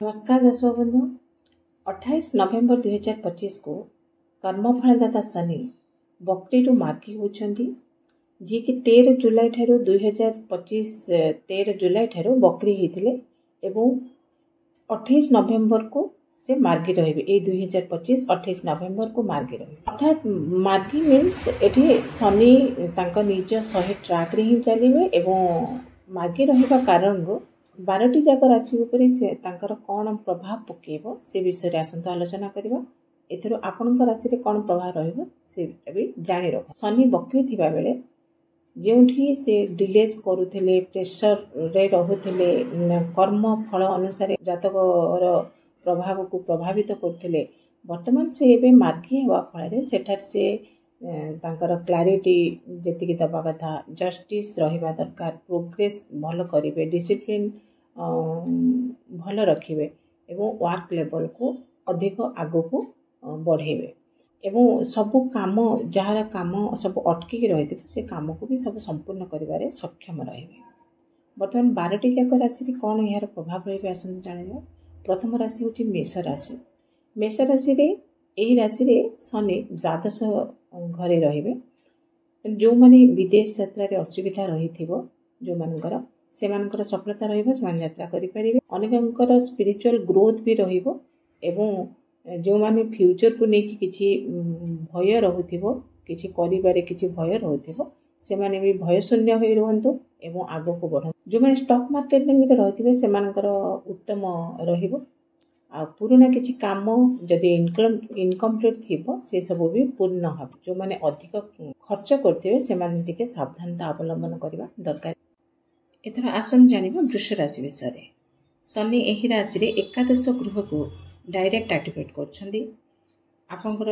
ନମସ୍କାର ଦର୍ଶକ ବନ୍ଧୁ, 28 ନଭେମ୍ବର 2025କୁ କର୍ମଫଳଦାତା ଶନି ବକ୍ରିରୁ ମାର୍ଗୀ ହେଉଛନ୍ତି, ଯିଏକି 13 ଜୁଲାଇ ଠାରୁ, 2025 13 ଜୁଲାଇ ଠାରୁ ବକ୍ରି ହେଇଥିଲେ ଏବଂ 28 ନଭେମ୍ବରକୁ ସେ ମାର୍ଗୀ ରହିବେ। ଏଇ 2025 28 ନଭେମ୍ବରକୁ ମାର୍ଗୀ ରହିବେ। ଅର୍ଥାତ୍ ମାର୍ଗୀ ମିନ୍ସ ଏଠି ଶନି ତାଙ୍କ ନିଜ 100 ଟ୍ରାକ୍ରେ ହିଁ ଚାଲିବେ ଏବଂ ମାର୍ଗୀ ରହିବା କାରଣରୁ 12ଟି ଯାକ ରାଶି ଉପରେ ସେ ତାଙ୍କର କ'ଣ ପ୍ରଭାବ ପକାଇବ, ସେ ବିଷୟରେ ଆସନ୍ତୁ ଆଲୋଚନା କରିବା। ଏଥିରୁ ଆପଣଙ୍କ ରାଶିରେ କ'ଣ ପ୍ରଭାବ ରହିବ, ସେଇଟା ବି ଜାଣି ରଖ। ଶନି ବକ୍ରି ଥିବାବେଳେ ଯେଉଁଠି ସେ ଡିଲେଜ୍ କରୁଥିଲେ, ପ୍ରେସରରେ ରହୁଥିଲେ, କର୍ମ ଫଳ ଅନୁସାରେ ଜାତକର ପ୍ରଭାବକୁ ପ୍ରଭାବିତ କରୁଥିଲେ, ବର୍ତ୍ତମାନ ସେ ଏବେ ମାର୍ଗୀ ହେବା ଫଳରେ ସେଠାରେ ସେ ତାଙ୍କର କ୍ଲାରିଟି ଯେତିକି ଦେବା କଥା, ଜଷ୍ଟିସ୍ ରହିବା ଦରକାର, ପ୍ରୋଗ୍ରେସ୍ ଭଲ କରିବେ, ଡିସିପ୍ଲିନ୍ ଭଲ ରଖିବେ ଏବଂ ୱାର୍କ ଲେବଲ୍କୁ ଅଧିକ ଆଗକୁ ବଢ଼େଇବେ ଏବଂ ସବୁ କାମ, ଯାହାର କାମ ସବୁ ଅଟକିକି ରହିଥିବ, ସେ କାମକୁ ବି ସବୁ ସମ୍ପୂର୍ଣ୍ଣ କରିବାରେ ସକ୍ଷମ ରହିବେ। ବର୍ତ୍ତମାନ 12ଟି ଯାକ ରାଶିରେ କ'ଣ ଏହାର ପ୍ରଭାବ ରହିବ, ଆସନ୍ତୁ ଜାଣିବା। ପ୍ରଥମ ରାଶି ହେଉଛି ମେଷ ରାଶି। ମେଷ ରାଶିରେ, ଏହି ରାଶିରେ ଶନି ଦ୍ୱାଦଶ ଘରେ ରହିବେ। ଯେଉଁମାନେ ବିଦେଶ ଯାତ୍ରାରେ ଅସୁବିଧା ରହିଥିବ ଯେଉଁମାନଙ୍କର, ସେମାନଙ୍କର ସଫଳତା ରହିବ, ସେମାନେ ଯାତ୍ରା କରିପାରିବେ। ଅନେକଙ୍କର ସ୍ପିରିଚୁଆଲ୍ ଗ୍ରୋଥ୍ ବି ରହିବ ଏବଂ ଯେଉଁମାନେ ଫ୍ୟୁଚର୍କୁ ନେଇକି କିଛି ଭୟ ରହୁଥିବ, କିଛି କରିବାରେ କିଛି ଭୟ ରହୁଥିବ, ସେମାନେ ବି ଭୟଶୂନ୍ୟ ହୋଇ ରୁହନ୍ତୁ ଏବଂ ଆଗକୁ ବଢ଼ନ୍ତୁ। ଯେଉଁମାନେ ଷ୍ଟକ୍ ମାର୍କେଟିଂରେ ରହିଥିବେ, ସେମାନଙ୍କର ଉତ୍ତମ ରହିବ। ଆଉ ପୁରୁଣା କିଛି କାମ ଯଦି ଇନକମ୍ପ୍ଲିଟ୍ ଥିବ, ସେସବୁ ବି ପୂର୍ଣ୍ଣ ହେବ। ଯେଉଁମାନେ ଅଧିକ ଖର୍ଚ୍ଚ କରୁଥିବେ, ସେମାନେ ଟିକେ ସାବଧାନତା ଅବଲମ୍ବନ କରିବା ଦରକାର। ଏଥର ଆସନ୍ତୁ ଜାଣିବା ବୃଷ ରାଶି ବିଷୟରେ। ଶନି ଏହି ରାଶିରେ ଏକାଦଶ ଗୃହକୁ ଡାଇରେକ୍ଟ ଆକ୍ଟିଭେଟ୍ କରୁଛନ୍ତି। ଆପଣଙ୍କର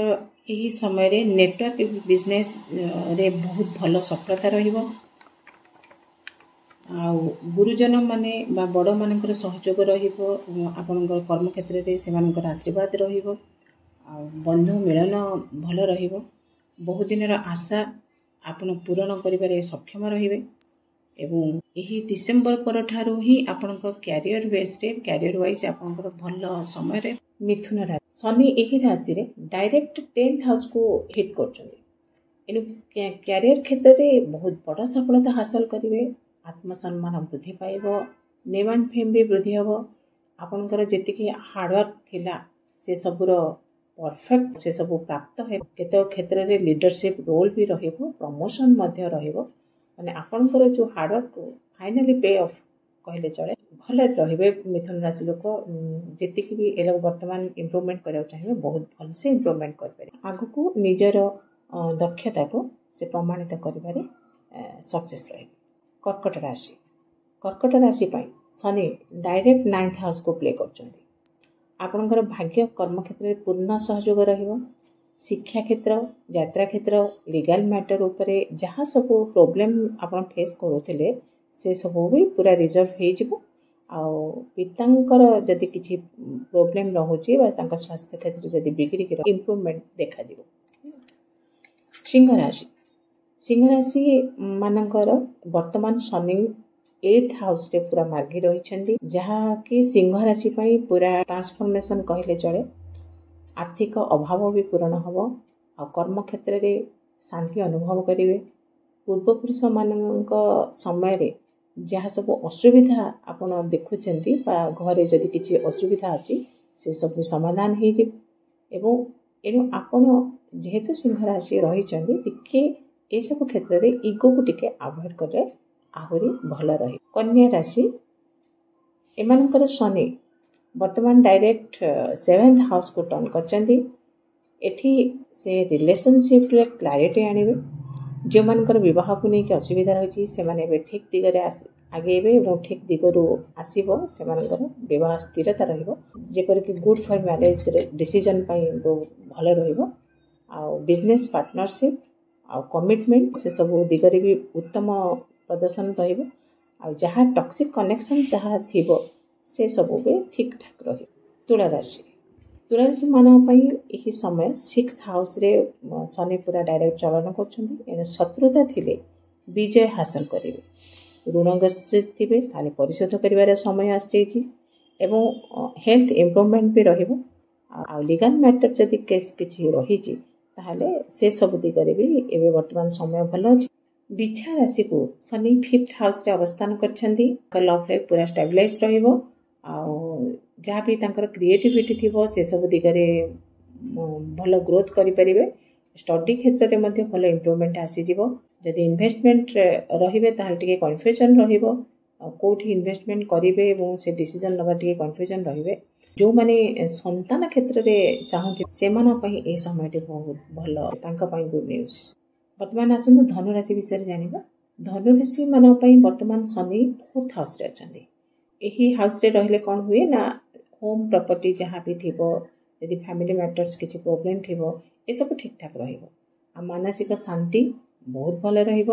ଏହି ସମୟରେ ନେଟୱାର୍କ ବିଜନେସ୍ରେ ବହୁତ ଭଲ ସଫଳତା ରହିବ ଆଉ ଗୁରୁଜନମାନେ ବା ବଡ଼ମାନଙ୍କର ସହଯୋଗ ରହିବ। ଆପଣଙ୍କର କର୍ମକ୍ଷେତ୍ରରେ ସେମାନଙ୍କର ଆଶୀର୍ବାଦ ରହିବ ଆଉ ବନ୍ଧୁ ମିଳନ ଭଲ ରହିବ। ବହୁଦିନର ଆଶା ଆପଣ ପୂରଣ କରିବାରେ ସକ୍ଷମ ରହିବେ ଏବଂ ଏହି ଡିସେମ୍ବର ପରଠାରୁ ହିଁ ଆପଣଙ୍କ କ୍ୟାରିୟର ବେସ୍ରେ, କ୍ୟାରିୟର ୱାଇଜ୍ ଆପଣଙ୍କର ଭଲ ସମୟରେ। ମିଥୁନ ରାଶି। ଶନି ଏହି ରାଶିରେ ଡାଇରେକ୍ଟ 10th ହାଉସ୍କୁ ହିଟ୍ କରୁଛନ୍ତି। ଏଣୁ କ୍ୟାରିୟର କ୍ଷେତ୍ରରେ ବହୁତ ବଡ଼ ସଫଳତା ହାସଲ କରିବେ। ଆତ୍ମସମ୍ମାନ ବୃଦ୍ଧି ପାଇବ, ନେମ୍ ଆଣ୍ଡ ଫେମ୍ ବି ବୃଦ୍ଧି ହେବ। ଆପଣଙ୍କର ଯେତିକି ହାର୍ଡ଼ୱାର୍କ ଥିଲା, ସେସବୁର ପରଫେକ୍ଟ ସେସବୁ ପ୍ରାପ୍ତ ହେବ। କେତେକ କ୍ଷେତ୍ରରେ ଲିଡରସିପ୍ ରୋଲ୍ ବି ରହିବ, ପ୍ରମୋସନ୍ ମଧ୍ୟ ରହିବ। ମାନେ ଆପଣଙ୍କର ଯେଉଁ ହାର୍ଡ଼ୱାର୍କ ଫାଇନାଲି ପେ ଅଫ୍ କହିଲେ ଚଳେ। ଭଲରେ ରହିବେ ମିଥୁନ ରାଶି ଲୋକ। ଯେତିକି ବି ଏଲାକୁ ବର୍ତ୍ତମାନ ଇମ୍ପ୍ରୁଭମେଣ୍ଟ କରିବାକୁ ଚାହିଁବେ, ବହୁତ ଭଲସେ ଇମ୍ପ୍ରୁଭମେଣ୍ଟ କରିପାରିବେ। ଆଗକୁ ନିଜର ଦକ୍ଷତାକୁ ସେ ପ୍ରମାଣିତ କରିବାରେ ସକ୍ସେସ୍ ରହିବେ। କର୍କଟ ରାଶି। କର୍କଟ ରାଶି ପାଇଁ ଶନି ଡାଇରେକ୍ଟ ନାଇନ୍ଥ ହାଉସ୍କୁ ପ୍ଲେ କରୁଛନ୍ତି। ଆପଣଙ୍କର ଭାଗ୍ୟ କର୍ମକ୍ଷେତ୍ରରେ ପୂର୍ଣ୍ଣ ସହଯୋଗ ରହିବ। ଶିକ୍ଷା କ୍ଷେତ୍ର, ଯାତ୍ରା କ୍ଷେତ୍ର, ଲିଗାଲ ମ୍ୟାଟର ଉପରେ ଯାହା ସବୁ ପ୍ରୋବ୍ଲେମ୍ ଆପଣ ଫେସ୍ କରୁଥିଲେ, ସେସବୁ ବି ପୁରା ରିଜଲ୍ଭ ହେଇଯିବ। ଆଉ ପିତାଙ୍କର ଯଦି କିଛି ପ୍ରୋବ୍ଲେମ୍ ରହୁଛି ବା ତାଙ୍କ ସ୍ୱାସ୍ଥ୍ୟ କ୍ଷେତ୍ରରେ ଯଦି ବିଗିଡ଼ିକି, ଇମ୍ପ୍ରୁଭମେଣ୍ଟ ଦେଖାଯିବ। ସିଂହ ରାଶି। ସିଂହ ରାଶି ମାନଙ୍କର ବର୍ତ୍ତମାନ ଶନି ଏଇଥ୍ ହାଉସ୍ରେ ପୁରା ମାର୍ଗୀ ରହିଛନ୍ତି, ଯାହାକି ସିଂହ ରାଶି ପାଇଁ ପୁରା ଟ୍ରାନ୍ସଫର୍ମେସନ୍ କହିଲେ ଚଳେ। ଆର୍ଥିକ ଅଭାବ ବି ପୂରଣ ହେବ ଆଉ କର୍ମକ୍ଷେତ୍ରରେ ଶାନ୍ତି ଅନୁଭବ କରିବେ। ପୂର୍ବପୁରୁଷମାନଙ୍କ ସମୟରେ ଯାହା ସବୁ ଅସୁବିଧା ଆପଣ ଦେଖୁଛନ୍ତି ବା ଘରେ ଯଦି କିଛି ଅସୁବିଧା ଅଛି, ସେସବୁ ସମାଧାନ ହେଇଯିବ। ଏବଂ ଏଣୁ ଆପଣ ଯେହେତୁ ସିଂହ ରାଶି ରହିଛନ୍ତି, ଟିକେ ଏସବୁ କ୍ଷେତ୍ରରେ ଇଗୋକୁ ଟିକେ ଆଭଏଡ଼ କଲେ ଆହୁରି ଭଲ ରହିବ। କନ୍ୟା ରାଶି। ଏମାନଙ୍କର ଶନି ବର୍ତ୍ତମାନ ଡାଇରେକ୍ଟ ସେଭେନ୍ଥ ହାଉସ୍କୁ ଟର୍ନ କରିଛନ୍ତି। ଏଠି ସେ ରିଲେସନସିପ୍ରେ କ୍ଲାରିଟି ଆଣିବେ। ଯେଉଁମାନଙ୍କର ବିବାହକୁ ନେଇକି ଅସୁବିଧା ରହିଛି, ସେମାନେ ଏବେ ଠିକ୍ ଦିଗରେ ଆଗେଇବେ ଏବଂ ଠିକ୍ ଦିଗରୁ ଆସିବ ସେମାନଙ୍କର ବିବାହ ସ୍ଥିରତା ରହିବ। ଯେପରିକି ଗୁଡ୍ ଫର୍ ମ୍ୟାରେଜ୍ ଡିସିଜନ୍ ପାଇଁ ବହୁତ ଭଲ ରହିବ। ଆଉ ବିଜନେସ୍ ପାର୍ଟନରସିପ୍ ଆଉ କମିଟମେଣ୍ଟ, ସେସବୁ ଦିଗରେ ବି ଉତ୍ତମ ପ୍ରଦର୍ଶନ ରହିବ। ଆଉ ଯାହା ଟକ୍ସିକ୍ କନେକ୍ସନ୍ ଯାହା ଥିବ, ସେସବୁ ବି ଠିକ୍ ଠାକ୍ ରହିବ। ତୁଳା ରାଶି। ତୁଳା ରାଶିମାନଙ୍କ ପାଇଁ ଏହି ସମୟ ସିକ୍ସଥ ହାଉସ୍ରେ ଶନି ପୁରା ଡାଇରେକ୍ଟ ଚଳନ କରୁଛନ୍ତି। ଏଣୁ ଶତ୍ରୁତା ଥିଲେ ବିଜୟ ହାସଲ କରିବେ। ଋଣଗ୍ରସ୍ତ ଯଦି ଥିବେ, ତାହେଲେ ପରିଶୋଧ କରିବାର ସମୟ ଆସିଯାଇଛି। ଏବଂ ହେଲ୍ଥ ଇମ୍ପ୍ରୁଭମେଣ୍ଟ ବି ରହିବ। ଆଉ ଲିଗାଲ୍ ମ୍ୟାଟର୍ ଯଦି କେସ୍ କିଛି ରହିଛି, ତାହେଲେ ସେସବୁ ଦିଗରେ ବି ଏବେ ବର୍ତ୍ତମାନ ସମୟ ଭଲ ଅଛି। ବିଛା ରାଶିକୁ ଶନି ଫିଫ୍ଥ ହାଉସ୍ରେ ଅବସ୍ଥାନ କରିଛନ୍ତି। ଲଭ୍ ଲାଇଫ୍ ପୁରା ଷ୍ଟାବିଲାଇଜ୍ ରହିବ, ଆଉ ଯାହା ବି ତାଙ୍କର କ୍ରିଏଟିଭିଟି ଥିବ ସେସବୁ ଦିଗରେ ଭଲ ଗ୍ରୋଥ୍ କରିପାରିବେ। ଷ୍ଟଡି କ୍ଷେତ୍ରରେ ମଧ୍ୟ ଭଲ ଇମ୍ପ୍ରୁଭମେଣ୍ଟ ଆସିଯିବ। ଯଦି ଇନଭେଷ୍ଟମେଣ୍ଟ ରହିବେ, ତାହେଲେ ଟିକେ କନଫ୍ୟୁଜନ୍ ରହିବ, କେଉଁଠି ଇନଭେଷ୍ଟମେଣ୍ଟ କରିବେ ଏବଂ ସେ ଡିସିଜନ୍ ନେବା ଟିକେ କନଫ୍ୟୁଜନ୍ ରହିବେ। ଯେଉଁମାନେ ସନ୍ତାନ କ୍ଷେତ୍ରରେ ଚାହୁଁଥିବେ, ସେମାନଙ୍କ ପାଇଁ ଏହି ସମୟଟି ବହୁତ ଭଲ, ତାଙ୍କ ପାଇଁ ଗୁଡ୍ ନ୍ୟୁଜ୍। ବର୍ତ୍ତମାନ ଆସନ୍ତୁ ଧନୁରାଶି ବିଷୟରେ ଜାଣିବା। ଧନୁରାଶିମାନଙ୍କ ପାଇଁ ବର୍ତ୍ତମାନ ଶନି ଫୋର୍ଥ ହାଉସ୍ରେ ଅଛନ୍ତି। ଏହି ହାଉସ୍ରେ ରହିଲେ କ'ଣ ହୁଏ ନା, ହୋମ୍ ପ୍ରପର୍ଟି ଯାହା ବି ଥିବ, ଯଦି ଫ୍ୟାମିଲି ମ୍ୟାଟର୍ସ କିଛି ପ୍ରୋବ୍ଲେମ୍ ଥିବ, ଏସବୁ ଠିକ୍ଠାକ୍ ରହିବ, ଆଉ ମାନସିକ ଶାନ୍ତି ବହୁତ ଭଲ ରହିବ।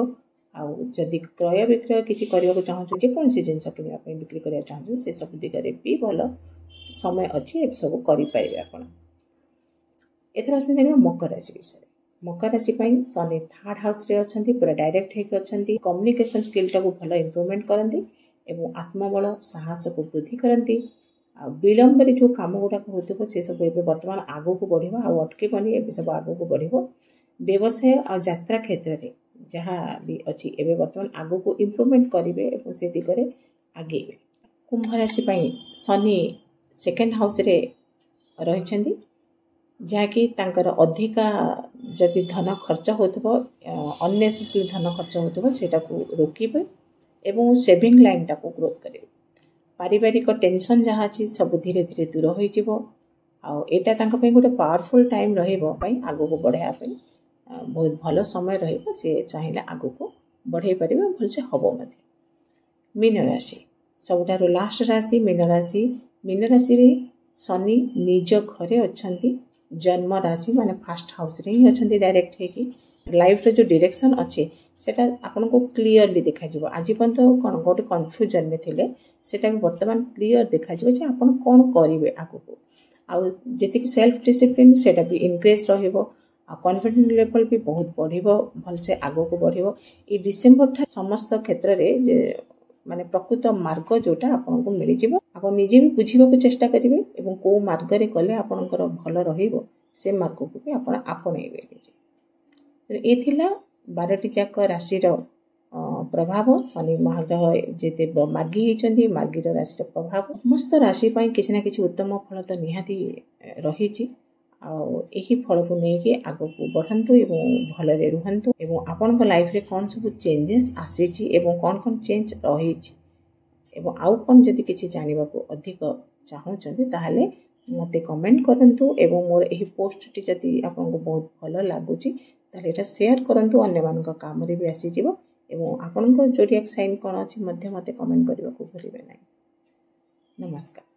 ଆଉ ଯଦି କ୍ରୟ ବିକ୍ରୟ କିଛି କରିବାକୁ ଚାହୁଁଛୁ, ଯେକୌଣସି ଜିନିଷ କିଣିବା ପାଇଁ ବିକ୍ରି କରିବାକୁ ଚାହୁଁଛୁ, ସେସବୁ ଦିଗରେ ବି ଭଲ ସମୟ ଅଛି, ଏସବୁ କରିପାରିବେ ଆପଣ। ଏଥର ଆସନ୍ତୁ ଜାଣିବା ମକର ରାଶି ବିଷୟରେ। ମକର ରାଶି ପାଇଁ ଶନି ଥାର୍ଡ଼ ହାଉସ୍ରେ ଅଛନ୍ତି, ପୁରା ଡାଇରେକ୍ଟ ହେଇକି ଅଛନ୍ତି। କମ୍ୟୁନିକେସନ୍ ସ୍କିଲ୍ଟାକୁ ଭଲ ଇମ୍ପ୍ରୁଭମେଣ୍ଟ କରନ୍ତି ଏବଂ ଆତ୍ମବଳ ସାହସକୁ ବୃଦ୍ଧି କରନ୍ତି। ଆଉ ବିଳମ୍ବରେ ଯେଉଁ କାମ ଗୁଡ଼ାକ ହେଉଥିବ, ସେସବୁ ଏବେ ବର୍ତ୍ତମାନ ଆଗକୁ ବଢ଼ିବ, ଆଉ ଅଟକିବନି, ଏବେ ସବୁ ଆଗକୁ ବଢ଼ିବ। ବ୍ୟବସାୟ ଆଉ ଯାତ୍ରା କ୍ଷେତ୍ରରେ ଯାହା ବି ଅଛି, ଏବେ ବର୍ତ୍ତମାନ ଆଗକୁ ଇମ୍ପ୍ରୁଭମେଣ୍ଟ କରିବେ ଏବଂ ସେ ଦିଗରେ ଆଗେଇବେ। କୁମ୍ଭ ରାଶି ପାଇଁ ଶନି ସେକେଣ୍ଡ ହାଉସ୍ରେ ରହିଛନ୍ତି, ଯାହାକି ତାଙ୍କର ଅଧିକା ଯଦି ଧନ ଖର୍ଚ୍ଚ ହେଉଥିବ, ଅନ୍ନେସେସରି ଧନ ଖର୍ଚ୍ଚ ହେଉଥିବ, ସେଇଟାକୁ ରୋକିବେ ଏବଂ ସେଭିଂ ଲାଇନ୍ଟାକୁ ଗ୍ରୋଥ୍ କରିବେ। ପାରିବାରିକ ଟେନସନ୍ ଯାହା ଅଛି, ସବୁ ଧୀରେ ଧୀରେ ଦୂର ହୋଇଯିବ, ଆଉ ଏଇଟା ତାଙ୍କ ପାଇଁ ଗୋଟେ ପାୱାରଫୁଲ୍ ଟାଇମ୍ ରହିବ ପାଇଁ, ଆଗକୁ ବଢ଼ାଇବା ପାଇଁ ବହୁତ ଭଲ ସମୟ ରହିବ। ସେ ଚାହିଁଲେ ଆଗକୁ ବଢ଼େଇ ପାରିବେ, ଭଲସେ ହେବ ମଧ୍ୟ। ମୀନ ରାଶି, ସବୁଠାରୁ ଲାଷ୍ଟ ରାଶି ମୀନ ରାଶି। ମୀନ ରାଶିରେ ଶନି ନିଜ ଘରେ ଅଛନ୍ତି, ଜନ୍ମ ରାଶି ମାନେ ଫାଷ୍ଟ ହାଉସ୍ରେ ହିଁ ଅଛନ୍ତି ଡାଇରେକ୍ଟ ହେଇକି। ଲାଇଫ୍ର ଯେଉଁ ଡିରେକ୍ସନ୍ ଅଛି, ସେଇଟା ଆପଣଙ୍କୁ କ୍ଲିଅରଲି ଦେଖାଯିବ। ଆଜି ପର୍ଯ୍ୟନ୍ତ କ'ଣ ଗୋଟେ କନଫ୍ୟୁଜନ୍ରେ ଥିଲେ, ସେଇଟା ବି ବର୍ତ୍ତମାନ କ୍ଲିଅର ଦେଖାଯିବ ଯେ ଆପଣ କ'ଣ କରିବେ ଆଗକୁ। ଆଉ ଯେତିକି ସେଲ୍ଫ ଡିସିପ୍ଲିନ୍, ସେଇଟା ବି ଇନକ୍ରିଜ୍ ରହିବ, ଆଉ କନଫିଡେଣ୍ଟ ଲେଭେଲ୍ ବି ବହୁତ ବଢ଼ିବ, ଭଲସେ ଆଗକୁ ବଢ଼ିବ। ଏଇ ଡିସେମ୍ବରଟା ସମସ୍ତ କ୍ଷେତ୍ରରେ ଯେ ମାନେ ପ୍ରକୃତ ମାର୍ଗ ଯେଉଁଟା ଆପଣଙ୍କୁ ମିଳିଯିବ, ଆପଣ ନିଜେ ବି ବୁଝିବାକୁ ଚେଷ୍ଟା କରିବେ ଏବଂ କେଉଁ ମାର୍ଗରେ ଗଲେ ଆପଣଙ୍କର ଭଲ ରହିବ, ସେ ମାର୍ଗକୁ ବି ଆପଣ ଆପଣେଇବେ ନିଜେ। ତେଣୁ ଏ ଥିଲା 12ଟି ଯାକ ରାଶିର ପ୍ରଭାବ, ଶନି ମହାଗ୍ରହ ଯେତେ ମାର୍ଗୀ ହେଇଛନ୍ତି, ମାର୍ଗୀର ରାଶିର ପ୍ରଭାବ। ସମସ୍ତ ରାଶି ପାଇଁ କିଛି ନା କିଛି ଉତ୍ତମ ଫଳ ତ ନିହାତି ରହିଛି, ଆଉ ଏହି ଫଳକୁ ନେଇକି ଆଗକୁ ବଢ଼ନ୍ତୁ ଏବଂ ଭଲରେ ରୁହନ୍ତୁ। ଏବଂ ଆପଣଙ୍କ ଲାଇଫରେ କ'ଣ ସବୁ ଚେଞ୍ଜେସ୍ ଆସିଛି ଏବଂ କ'ଣ କ'ଣ ଚେଞ୍ଜ ରହିଛି ଏବଂ ଆଉ କ'ଣ ଯଦି କିଛି ଜାଣିବାକୁ ଅଧିକ ଚାହୁଁଛନ୍ତି, ତାହେଲେ ମୋତେ କମେଣ୍ଟ କରନ୍ତୁ। ଏବଂ ମୋର ଏହି ପୋଷ୍ଟଟି ଯଦି ଆପଣଙ୍କୁ ବହୁତ ଭଲ ଲାଗୁଛି, ତାହେଲେ ଏଇଟା ସେୟାର କରନ୍ତୁ, ଅନ୍ୟମାନଙ୍କ କାମରେ ବି ଆସିଯିବ। ଏବଂ ଆପଣଙ୍କ ଜୋଡ଼ିଆକ୍ ସାଇନ୍ କ'ଣ ଅଛି ମଧ୍ୟ ମୋତେ କମେଣ୍ଟ କରିବାକୁ ଭୁଲିବେ ନାହିଁ। ନମସ୍କାର।